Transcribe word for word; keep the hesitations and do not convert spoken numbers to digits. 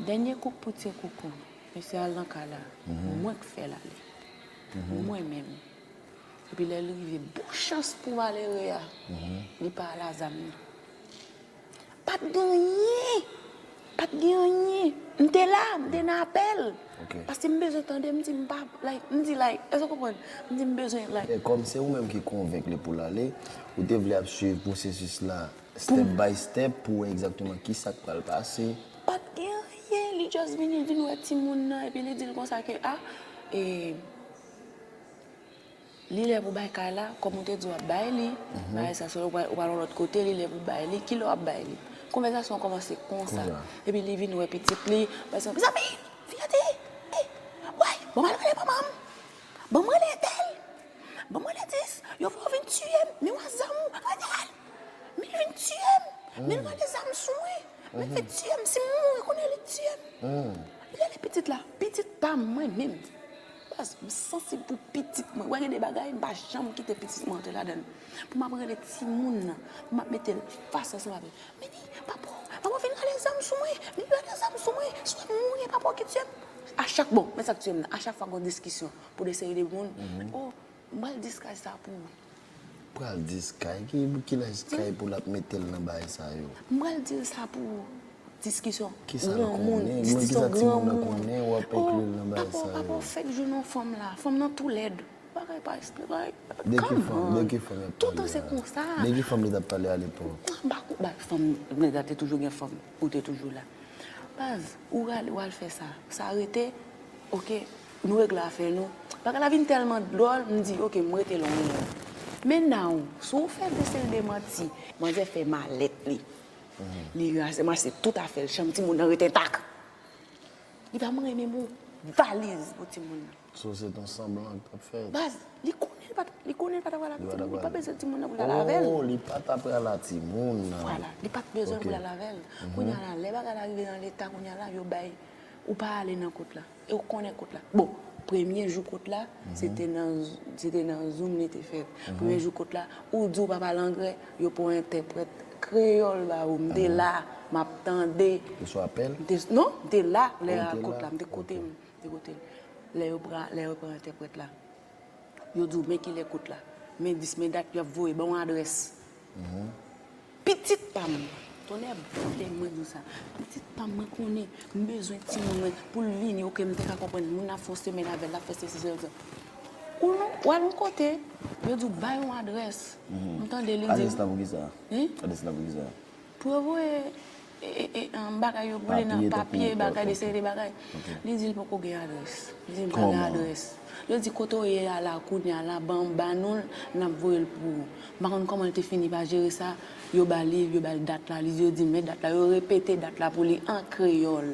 Dènye kouk pou Ti Koukou, mesye al nan kay la. Mwen k fè l ale. Mwen menm. Epi lè l rive, bon chans pou malere a, li pa al a zam nan. Pa t gen anyen. Pa t gen anyen. M te la, m te nan apèl. Paske m bezwen tande, m di m pa, like, m di, like, èske w konprann? M di m bezwen, like. E kòm se ou menm ki konvenk li pou l ale, ou te vle ap swiv pwosesis la step by step pou wè egzakteman ki sa k pral pase. Pa t gen anyen, li just vini, vin wè timoun nan, epi li di l konsa ke, a, e, li lè pou bay kay la, kòm ou te di w ap bay li, bagay sa, so, ou pral, ou pral yon lòt kote, li lè pou bay li, kilè w ap bay li? Konvèsasyon an kòmanse konsa. Epi li vin wè pitit li, pa egzanp, mezanmi, Fiyati, e, woy, ban m al rele manman m, ban m rele entèl, ban m rele dis, yo vle w vin tiye m, men w a zam ou, Fiyati, men l vin tiye m, men l rale zam sou mwen, men l vin tiye m, si m mouri, konnen li tiye m. Li rele pitit la, pitit pa m, mwen menm. Baz, m sansib pou pitit mwen. Wè gen de bagay, m pa janm kite pitit mwen antre ladan l. Pou m ap rele timoun nan, pou m ap mete l fas ansanm avè l. Men li, papa, papa vin rale zam sou mwen, men li rale zam sou mwen, swa m mouri, papa ki tiye m. A chak, bon, men sa k tiye m nan, a chak fwa gen diskisyon pou de seri de moun, oh, m pral di Sky sa pou ou. Pral di Sky, ki, ki lè Sky pou l ap mete l nan bagay sa yo? M pral di l sa pou ou. Diskisyon. Kisa l konnen? Diskisyon kisa timoun nan konnen w ap enkli l nan bagay sa yo? Papa, papa, fèk jwenn yon fanm la. Fanm nan tou lèd. Bagay pa esplike, bagay. De ki fanm, de ki fanm y ap pale a? Toutan se konsa. De ki fanm li t ap pale a lepòk? M pa ko-, ba, fanm, nèg la te toujou gen fanm, ou te toujou la. Baz, ou rale, w al fè sa. Sa rete, oke, nou regle afè nou. Bagay la vin tèlman dwòl, m di, oke, m rete lwen. Men now, si w fè de seri de manti, manzè fè malèt li. Li rase, mache tout afè l, chanm timoun nan rete entak. Li pa manyen menm yon valiz pou timoun nan. So, se t on sanblan k t ap fèt. Baz, li konnen l pa t, li konnen l pa t ap pral ak timoun, li pa bezwen timoun nan pou l al avè l. Oh, li pa t ap pral a timoun nan. Vwala, li pa t bezwen l pou l al avè l. Kounye a la, lè bagay la rive nan leta, kounye a la, yo bay, ou pa ale nan kot la. E ou konnen kot la. Bon, premye jou kot la, se te nan, se te nan Zoom li te fèt. Premye jou kot la, ou di w pa pale anglè, yo pran entèprèt kreyòl ba ou. M te la, m ap tande. Ou sou apèl? M te, non, m te la, lè a kot la, m te kote m, m te kote l. Lè yo pran, lè yo pran entèprèt la, yo di w men kilè kot la, men dis, men dat, y ap voye, ban w adrès. Pitit pa m, tonnè boule mwen di w sa. Pitit pa m, mwen konnen, m bezwen timoun mwen pou l vini, oke, m te ka konprann, moun ap fè yon semèn avè l, l ap fè sesi, sela. Ou non, w al yon kote, yo di w bay yon adrès. M tande li di. Adrès la pou kisa? Hein? Adrès la pou kisa? Pou yo voye, e, e, e, an, bagay yo boule nan papye, bagay de seri de bagay. Li di l poko gen adrès. Li di m pa gen adrès. Yo di kote w ye a la, kounye a la, ban, ba nou l, n ap voye l pou ou. M pa konn kòman l te fini pa jere sa. Yo ba li, yo ba l dat la, li di, yo di men dat la, yo repete dat la pou li an kreyòl.